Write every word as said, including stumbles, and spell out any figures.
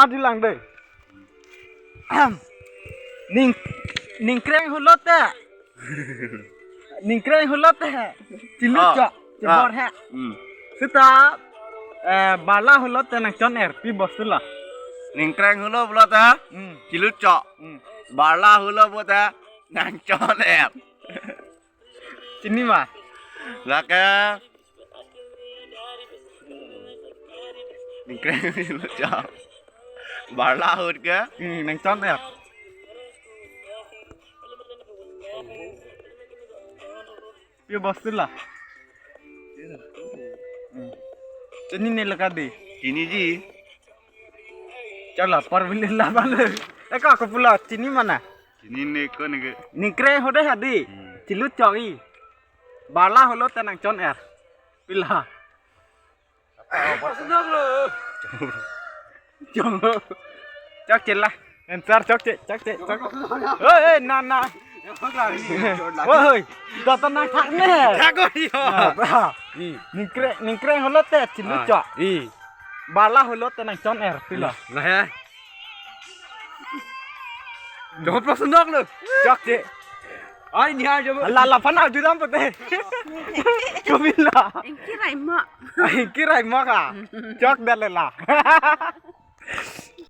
Dilang dei. Ning, ningkreng hulo te. Ningkreng hulo te. Chilu chok. Ah. Chibor he. Hmm. Seta, eh, barla hulo te nangchon er, pi bostu lo? Ningkreng hulo pulo te. Hmm. Chilu chok. Hmm. Barla hulo pulo te nangchon er. Chini ma? Lake. Ningkreng hulo chok. Barla ahut ke. Hmm, nangchon er. Pi bostu lo? Hmm. Chinine lake dei. Chiniji. Chala, parvili laban. Eka ko pulo, chini ma na? Chinine ko ne ke. Ningkreng ho dei ha dei. Hmm. Chilu chok-i. Barla hulo te nangchon er. Pi lo? Chok. Chokche la. Answer chokche, chokche, chok. Oi, oi, na, na. Oi, oi. Data nangthak ne. Thak ko di ho. Ah, bra. Hmm. Ningkreng, ningkreng hulo te chilu chok. Ah, hmm. Barla hulo te nangchon er, pi lo? Lahei. Jawab langsung dok lo. Chokche. Ai, ni aja, Bu. Ala, laphan aju dam pute. Ko pi lo? Ingki Raima. Ingki Raima ka? Chok dale la.